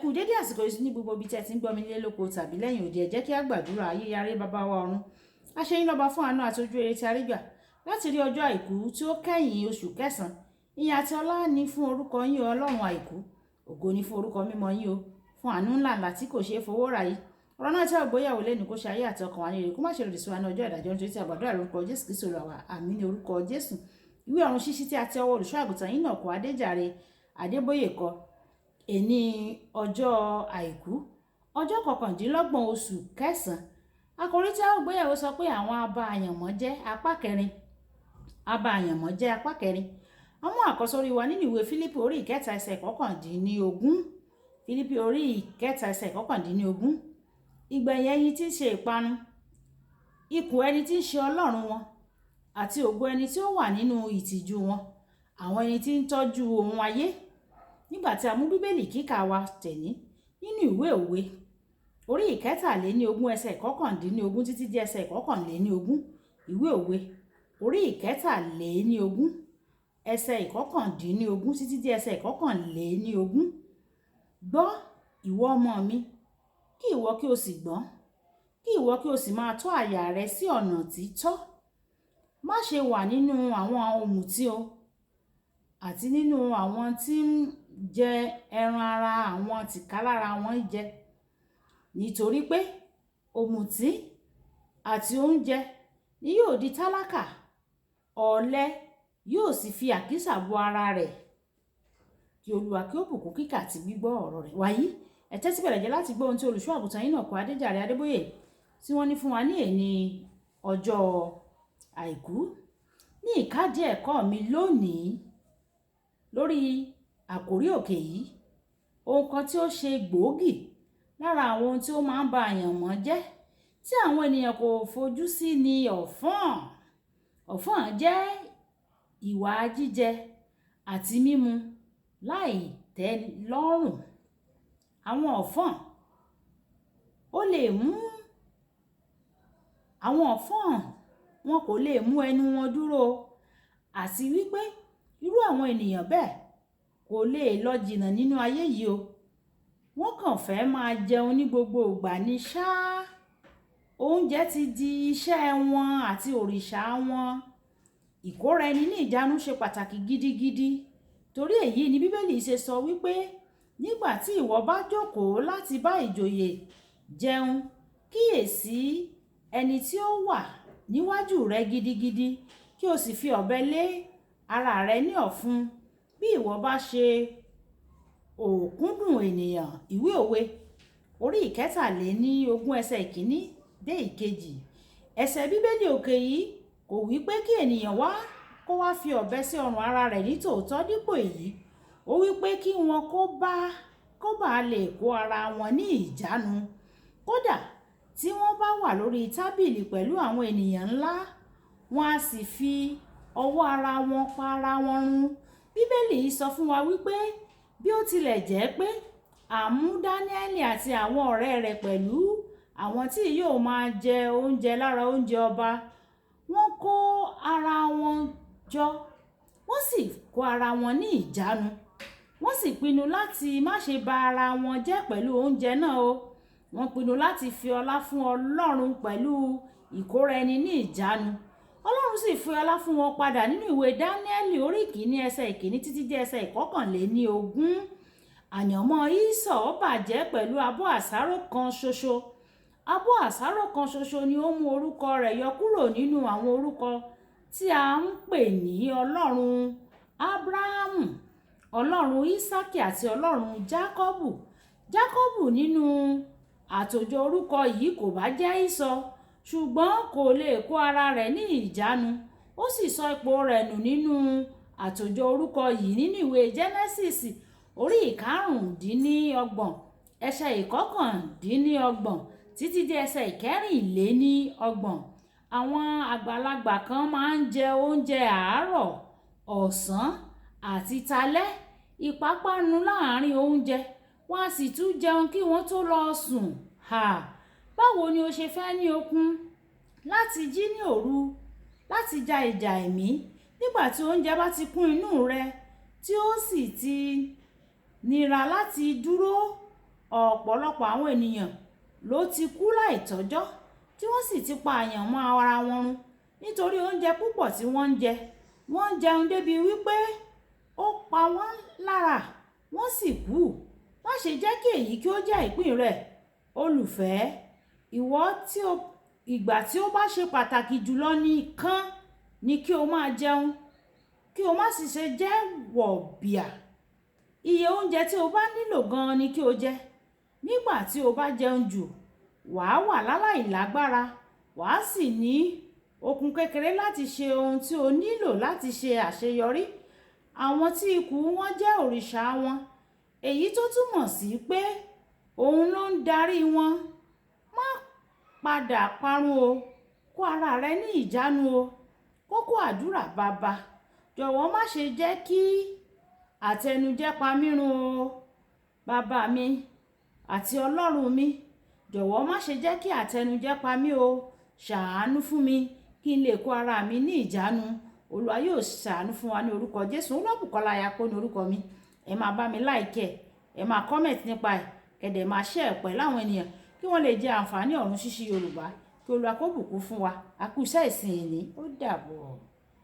Kú dédé àsìkò yìí ní gbogbo ibi tí ẹ ti ń gbọ́ mi nílé lóko tàbí lẹ́yìn òde. Ẹ jẹ́ kí á gbàdúrà. Ayérayé, bàbá wa ọ̀run, a ṣe yín lọ́ba fún àánú àti ojú rere tí a rí gbà láti rí ọjọ́ àìkú tí ó kẹ́yìn oṣù kẹsàn-án. Ìyìn àti ọlá ní fún orúkọ yín o, Ọlọ́run àìkú. Ògo ní fún orúkọ mímọ́ yín o, fún àánú ńlá ńlá tí kò ṣeé fowó rà yìí. Ọ̀rọ̀ náà tí a gbéyàwó lẹ́nu, kó ṣe ayé àti ọkàn wa ní ire, kó má ṣe lòdì sí wa ní ọjọ́ ìdájọ́, nítorí tí a gbàdúrà lórúkọ Jésù Kristi Olúwa wa. Àmín ní orúkọ Jésù. Ìwé ọ̀run ṣíṣí tí a ti ọwọ́ olùṣọ́ àgùntàn yín náà kọ, Adéjàre Adébóyè kọ. Èní ọjọ́ àìkú, ọjọ́ 29 oṣù kẹsàn-án, àkòrí tí a ó gbéyàwó sọ pé àwọn aba àyànmọ́ jẹ́ apá kẹrin. Aba àyànmọ́ jẹ́ apá kẹrin. Àwọn àkọ́sórí wa nínú ìwé Fílípì orí 3 ẹsẹ̀ 19. Fílípì orí 3 ẹsẹ̀ 19. Ìgbẹ̀yìn ẹni tí ń ṣe ìparun, ikùn ẹni tí ń ṣe ọlọ́run wọn, àti ògo ẹni tí ó wà nínú ìtìjú wọn, àwọn ẹni tí ń tọ́jú ohun ayé. Nígbà tí a mú Bíbélì kíkà wa tẹ̀ní nínú ìwé Òwe orí 23 ẹsẹ̀ 19 títí di ẹsẹ̀ 21. Ìwé Òwe orí 23 ẹsẹ̀ 19 títí di ẹsẹ̀ 21. Gbọ́, ìwọ ọmọ mi, kí ìwọ kí o sì gbọ́n, kí ìwọ kí o sì máa tọ́ àyà rẹ sí ọ̀nà títọ́. Má ṣe wà nínú àwọn ọ̀mùtí o, àti nínú àwọn tí ń jẹ ẹran ara àwọn tìkálára wọn jẹ. Nítorí pé ọ̀mùtí àti oúnjẹ ni yóò di tálákà, ọ̀lẹ yóò sì fi àkísà bo ara rẹ̀. Kí Olúwa kí ó bùkún kíkà àti gbígbọ́ ọ̀rọ̀ rẹ̀. Wàyí, ẹ tẹ́tí bẹ̀rẹ̀ jẹ́ láti gbọ́ ohun tí olùṣọ́ àgùntàn yín náà kọ, Adéjàre Adébóyè, tí wọ́n ní fún wa ní èní ọjọ́ àìkú. Ní ìkádìí ẹ̀kọ́ mi lónìí lórí àkórí òkè yìí, ohun kan tí ó ṣe gbòógì lára àwọn ohun tí ó máa ń ba àyànmọ́ jẹ́ tí àwọn ènìyàn kò fojú sí ni ọ̀fọ́n. Ọ̀fọ́n jẹ́ ìwà jíjẹ àti mímu láì tẹ́ lọ́rùn. Àwọn ọ̀fọ́n ó lè mú àwọn ọ̀fọ́n wọn kò lè mú ẹnu wọn dúró, àti wípé irú àwọn ènìyàn bẹ́ẹ̀ kò lè lọ jìnnà nínú ayé yìí o. Wọ́n kàn fẹ́ máa jẹun ní gbogbo ìgbà ní ṣáá. Oúnjẹ ti di iṣẹ́ wọn àti òrìṣà wọn. Ìkóra ẹni ní ìjánu ṣe pàtàkì gidigidi. Torí èyí ni Bíbélì ṣe sọ wípé nígbà tí ìwọ bá jókòó láti bá ìjòyè jẹun, kíyèsí ẹni tí ó wà níwájú rẹ gidigidi, kí o sì fi ọ̀bẹ lé ara rẹ ní ọ̀fun bí ìwọ bá ṣe òkúndùn ènìyàn. Ìwé Òwe orí 23 ẹsẹ̀ 1 dé 2. Ẹsẹ̀ Bíbélì òkè yìí kò wí pé kí ènìyàn wá kó wá fi ọ̀bẹ sí ọrùn ara rẹ̀ ní tòótọ́. Dípò èyí, ó wí pé kí wọn kó bá lè kó ara wọn ní ìjánu. Kódà tí wọ́n bá wà lórí tábìlì pẹ̀lú àwọn ènìyàn ńlá, wọ́n á sì fi ọwọ́ ara wọn pa ara wọn run. Bíbélì sọ fún wa wípé bí ó tilẹ̀ jẹ́ pé à mú Dáníẹ́lì àti àwọn ọ̀rẹ́ rẹ̀ pẹ̀lú àwọn tí yóò máa jẹ oúnjẹ lára oúnjẹ ọba, wọ́n kó ara wọn jọ, wọ́n sì kó ara wọn ní ìjánu. Wọ́n sì pinnu láti má ṣe ba ara wọn jẹ́ pẹ̀lú oúnjẹ náà o. Wọ́n pinnu láti fi ọlá fún Ọlọ́run pẹ̀lú ìkóra ẹni ní ìjánu. Ọlọ́run sì fi ọlá fún wọn padà nínú ìwé Dáníẹ́lì orí 1 ẹsẹ̀ 1 títí dé ẹsẹ̀ 21. Àyànmọ́ Ísọ̀ bàjẹ́ pẹ̀lú abọ́ àsáró kan ṣoṣo. Abọ́ àsáró kan ṣoṣo ni ó mú orúkọ rẹ̀ yọ kúrò nínú àwọn orúkọ tí a ń pè ní Ọlọ́run Ábúráhámù, Ọlọ́run Ísákì àti Ọlọ́run Jákọ́bù. Jákọ́bù nínú àtòjọ orúkọ yìí kò bá jẹ́ Ísọ̀, ṣùgbọ́n kò lè kó ara rẹ̀ ní ìjánu. Ó sì sọ ipò rẹ̀ nù nínú àtòjọ orúkọ yìí nínú ìwé Jẹ́nẹ́sísì orí 25 ẹsẹ̀ 29 títí dé ẹsẹ̀ 34. Àwọn àgbàlagbà kan máa ń jẹ oúnjẹ àárọ̀, ọ̀sán àti talẹ́, ìpápánu láàrin oúnjẹ, wọ́n á sì tún jẹun kí wọ́n tó lọ sùn. Ha! Báwo ni o ṣe fẹ́ ní okun láti jí ní òru láti ja ìjà ẹ̀mí nígbà tí oúnjẹ bá ti kún inú rẹ tí ó sì ti nira láti dúró? Ọ̀pọ̀lọpọ̀ àwọn ènìyàn ló ti kú láìtọ́jọ́, tí wọ́n sì ti pa àyànmọ́ ara wọn run nítorí oúnjẹ púpọ̀ tí wọ́n ń jẹ. Wọ́n ń jẹun débi wípé ó pa wọ́n lára, wọ́n sì kú. Má ṣe jẹ́ kí èyí kí ó jẹ́ ìpín rẹ, olùfẹ́. Ìwọ tí ó, ìgbà tí ó bá ṣe pàtàkì jùlọ nìkan ni kí o máa jẹun, kí o má sì ṣe jẹ́ wọ̀bìà. Iye oúnjẹ tí o bá nílò gan-an ni kí o jẹ. Nígbà tí o bá jẹun jù, wàá wà láláì lágbára, wàá sì ní okun kékeré láti ṣe ohun tí o nílò láti ṣe àṣeyọrí. Àwọn tí ikùn wọn jẹ́ òrìṣà wọn, èyí tó túmọ̀ sí pé òun ló ń darí wọn. Má padà parun o, kó ara rẹ ní ìjánu o. Kókó àdúrà: bàbá, jọ̀wọ́ má ṣe jẹ́ kí àtẹnujẹ pa mí run o. Bàbá mi àti Ọlọ́run mi, jọ̀wọ́ má ṣe jẹ́ kí àtẹnujẹ pa mí o. Ṣàánú fún mi kí n lè kó ara mi ní ìjánu. Olúwa yóò ṣàánú fún wa ní orúkọ Jésù. Olúwabùkọ́lá Ayako ní orúkọ mi. Ẹ máa bá mi like ẹ, ẹ máa comment nípa ẹ̀, kẹ́ dẹ̀ máa share pẹ̀lú àwọn ènìyàn kí wọ́n lè jẹ àǹfààní ọ̀run ṣíṣí Yorùbá. Kí Olúwa kó bùkún fún wa. A kú iṣẹ́ ìsìn ìní. Ó dàbọ̀.